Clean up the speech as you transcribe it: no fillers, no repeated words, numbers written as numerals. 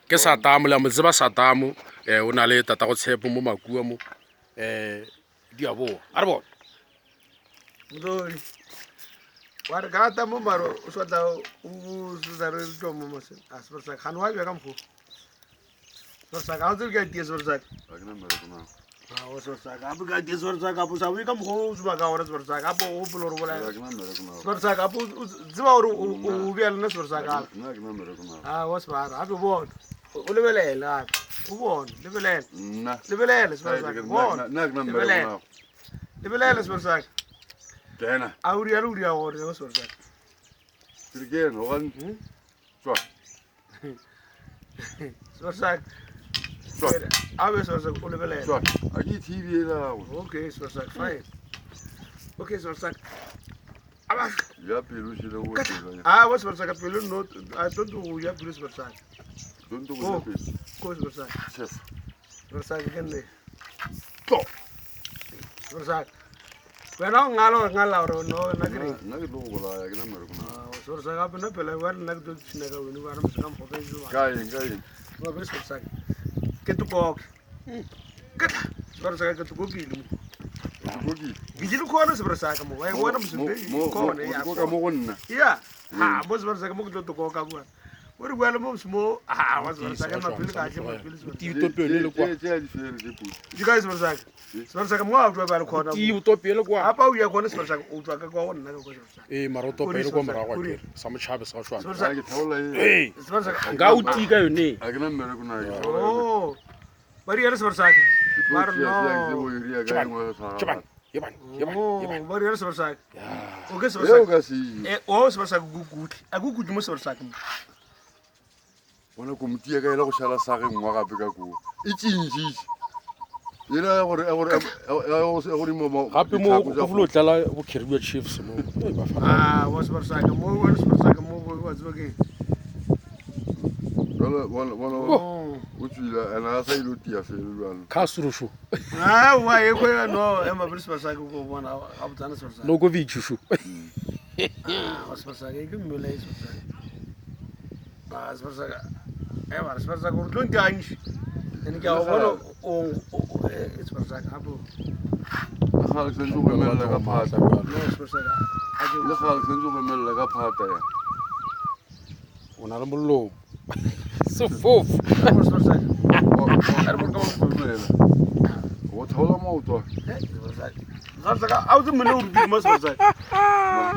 Ke Satamo, le a mo tseba Satamo, eh, o na le tatago Tshepo mo Makua mo. Eh, di a boa. A re bone. Mdoli. Wa re gata mo maro o sa tla o sa re tlo mo mo se. A se sa khano wa bja ka mkgo. Se sa ka o tsebe ka tie se sa. Ga ke na mmereko na. A o se sa ka ka tie se sa ka po sa o ka mkgo o tseba ka gore se sa ka po o gopola gore Ga bolaya. ke na mmereko na. Se sa ka po o tseba gore o o bja lena se sa ka. Nna ga ke na mmereko na. A wa se ba ra gape bona. O lebelele gape. O bone, lebelele. Nna. Lebelele se sa ka. Bona. Nna ga ke na mmereko Lebelele. na. Lebelele se sa ka. Kena. A o rialo o ria gore o se sa ka. Ke re kena, o gane. Tswa. Se sa ka. Tswa. A be se sa o lebelele. Tswa. A ke TV e la gago. Okay, so sa fine. Okay, so sa Aba Ja pelo šele o tsela. ah wa se sa ka pelo no a don't go ya pelo se sa. Don't go ja pelo. Ko se sa. Chef. Se sa ke nne. Tlo. Se sa. Wena o ngala o ngala gore no nna ke reng. Nna ke tlo go bolaya, ke na mmereko na. Ah, so sa ka pena pela wa nna ke tlo tsina ka wena ba re mo ka mpoka e ba. Ka eng, ka eng? Ba be se sa. Ke to Ke tla. Se sa ke to kokile mo. Koki. Ke le khona se sa ka mo. Wa e bona mo se Mo khona ya. mo ka mo go nna. Ya. Ha, mo se sa ka mo ke tlo to koka bua. O re bua le mo mo ha wa se sa ka mapele ka tle mapele se. Ti topi yone le kwa. Tse tse di fele tse pudi. Di ka se sa ka. Se sa ka mo a utlwa ba le khona. Ti topi ele kwa. Apa o ya khona se sa ka o utlwa ka kwa go nna ka kwa se sa. Ee, mara o topa ele kwa morago akere. Sa motšhabe sa go Se shwana. sa Ke theola e. Ee, se sa ka. nka o tika yone. A ke na mmereko na ke theola. e. Oh. Ba di ya se sa ka. Ba re no. Tšhabane, yebane, yebane, Oh, yebane. ba di ya se sa ka. O ke se Eo sa ka. ka se je. Eh, o se sa ka kukutle. A kukutle mo se sa ka. Bona komiti ya ka ela go šala sa ge nngwa gape ka koo. E tšintšitše. Ela ya gore ya gore ya gore mo mo Gape mo go folo tlala bo Caribbean Chiefs mo. Ee, ba fana. Ah, wa se sa ka mo wa se sa ka mo wa tseba ke. Jwale bona bona Oh. o tswile ena a sa ile tia fele jwale. Ka surushu. Ah, wa e ko no, e ma se sa ka go bona ga botsana se sa. Nokovic shu. Ah, wa se sa ka ke mmele se sa. Ba se sa ka. Eh, ba se sa ka go tlo ntantši. Ene ke a go bona o o eh se sa ka hapo. Le gale ke santse go emella ka phata. No se sa ka. A ke Le gale ke santse go emella ka phata ya. O na le molomo. Sefofu. se sa ka. A re ka go dumela. Go theola maoto. Eh, se sa ka. Se sa ka a o tse mmele o rutile mo se sa ka.